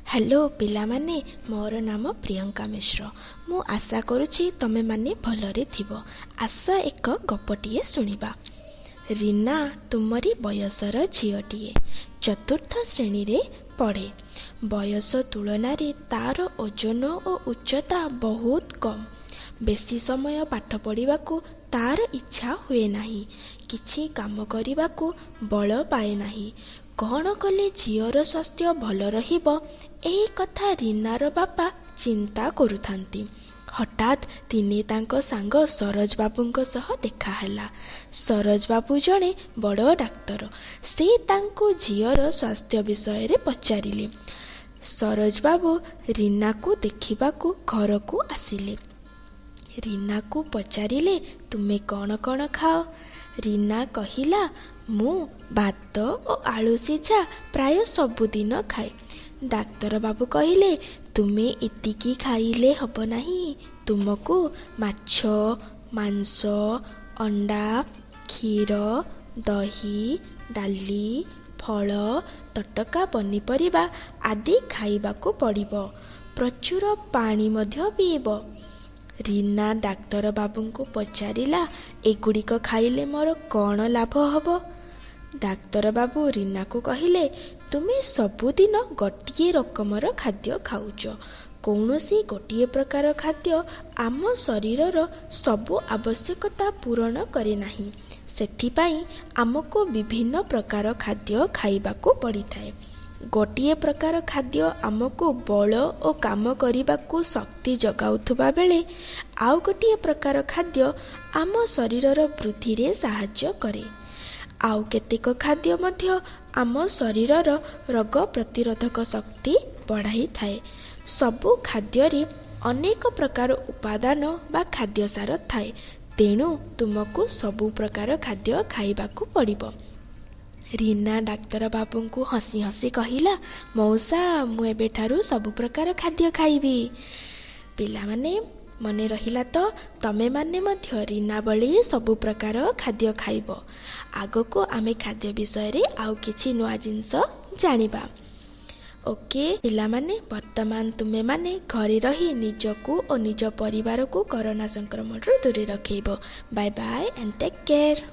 Hello ପିଲାମାନେ, ମୋର ନାମ ପ୍ରିୟଙ୍କା ମିଶ୍ର। ମୁଁ ଆଶା କରୁଛି ତମେମାନେ ଭଲରେ ଥିବ। ଆସ, ଏକ ଗପଟିଏ ଶୁଣିବା। ରୀନା ତୁମରି ବୟସର ଝିଅଟିଏ। ଚତୁର୍ଥ ଶ୍ରେଣୀରେ ପଢ଼େ। ବୟସ ତୁଳନାରେ ତା'ର ଓଜନ ଓ ଉଚ୍ଚତା ବହୁତ କମ୍। ବେଶୀ ସମୟ ପାଠ ପଢ଼ିବାକୁ ତା'ର ଇଚ୍ଛା ହୁଏ ନାହିଁ। କିଛି କାମ କରିବାକୁ ବଳ ପାଏ ନାହିଁ। କ'ଣ କଲେ ଝିଅର ସ୍ୱାସ୍ଥ୍ୟ ଭଲ ରହିବ, ଏହି କଥା ରୀନାର ବାପା ଚିନ୍ତା କରୁଥାନ୍ତି। ହଠାତ୍ ଦିନେ ତାଙ୍କ ସାଙ୍ଗ ସରୋଜ ବାବୁଙ୍କ ସହ ଦେଖାହେଲା। ସରୋଜ ବାବୁ ଜଣେ ବଡ଼ ଡାକ୍ତର। ସେ ତାଙ୍କୁ ଝିଅର ସ୍ୱାସ୍ଥ୍ୟ ବିଷୟରେ ପଚାରିଲେ। ସରୋଜ ବାବୁ ରୀନାକୁ ଦେଖିବାକୁ ଘରକୁ ଆସିଲେ। ରୀନାକୁ ପଚାରିଲେ, ତୁମେ କ'ଣ କ'ଣ ଖାଅ? ରୀନା କହିଲା, ମୁଁ ଭାତ ଓ ଆଳୁ ସିଝା ପ୍ରାୟ ସବୁଦିନ ଖାଏ। ଡାକ୍ତର ବାବୁ କହିଲେ, ତୁମେ ଏତିକି ଖାଇଲେ ହେବ ନାହିଁ। ତୁମକୁ ମାଛ, ମାଂସ, ଅଣ୍ଡା, କ୍ଷୀର, ଦହି, ଡାଲି, ଫଳ, ତଟକା ପନିପରିବା ଆଦି ଖାଇବାକୁ ପଡ଼ିବ। ପ୍ରଚୁର ପାଣି ମଧ୍ୟ ପିଇବ। ରୀନା ଡାକ୍ତର ବାବୁଙ୍କୁ ପଚାରିଲା, ଏଗୁଡ଼ିକ ଖାଇଲେ ମୋର କ'ଣ ଲାଭ ହେବ? ଡାକ୍ତର ବାବୁ ରୀନାକୁ କହିଲେ, ତୁମେ ସବୁଦିନ ଗୋଟିଏ ରକମର ଖାଦ୍ୟ ଖାଉଛ। କୌଣସି ଗୋଟିଏ ପ୍ରକାର ଖାଦ୍ୟ ଆମ ଶରୀରର ସବୁ ଆବଶ୍ୟକତା ପୂରଣ କରେ ନାହିଁ। ସେଥିପାଇଁ ଆମକୁ ବିଭିନ୍ନ ପ୍ରକାର ଖାଦ୍ୟ ଖାଇବାକୁ ପଡ଼ିଥାଏ। ଗୋଟିଏ ପ୍ରକାର ଖାଦ୍ୟ ଆମକୁ ବଳ ଓ କାମ କରିବାକୁ ଶକ୍ତି ଯୋଗାଉଥିବା ବେଳେ ଆଉ ଗୋଟିଏ ପ୍ରକାର ଖାଦ୍ୟ ଆମ ଶରୀରର ବୃଦ୍ଧିରେ ସାହାଯ୍ୟ କରେ। ଆଉ କେତେକ ଖାଦ୍ୟ ମଧ୍ୟ ଆମ ଶରୀରର ରୋଗ ପ୍ରତିରୋଧକ ଶକ୍ତି ବଢ଼ାଇଥାଏ। ସବୁ ଖାଦ୍ୟରେ ଅନେକ ପ୍ରକାର ଉପାଦାନ ବା ଖାଦ୍ୟସାର ଥାଏ। ତେଣୁ ତୁମକୁ ସବୁ ପ୍ରକାର ଖାଦ୍ୟ ଖାଇବାକୁ ପଡ଼ିବ। ରୀନା ଡାକ୍ତର ବାବୁଙ୍କୁ ହସି ହସି କହିଲା, ମଉସା, ମୁଁ ଏବେଠାରୁ ସବୁ ପ୍ରକାର ଖାଦ୍ୟ ଖାଇବି। ପିଲାମାନେ, ମନେ ରହିଲା ତ? ତମେମାନେ ମଧ୍ୟ ରୀନା ଭଳି ସବୁ ପ୍ରକାର ଖାଦ୍ୟ ଖାଇବ। ଆଗକୁ ଆମେ ଖାଦ୍ୟ ବିଷୟରେ ଆଉ କିଛି ନୂଆ ଜିନିଷ ଜାଣିବା। ଓକେ ପିଲାମାନେ, ବର୍ତ୍ତମାନ ତୁମେମାନେ ଘରେ ରହି ନିଜକୁ ଓ ନିଜ ପରିବାରକୁ କରୋନା ସଂକ୍ରମଣରୁ ଦୂରେଇ ରଖେଇବ। Bye bye and take care.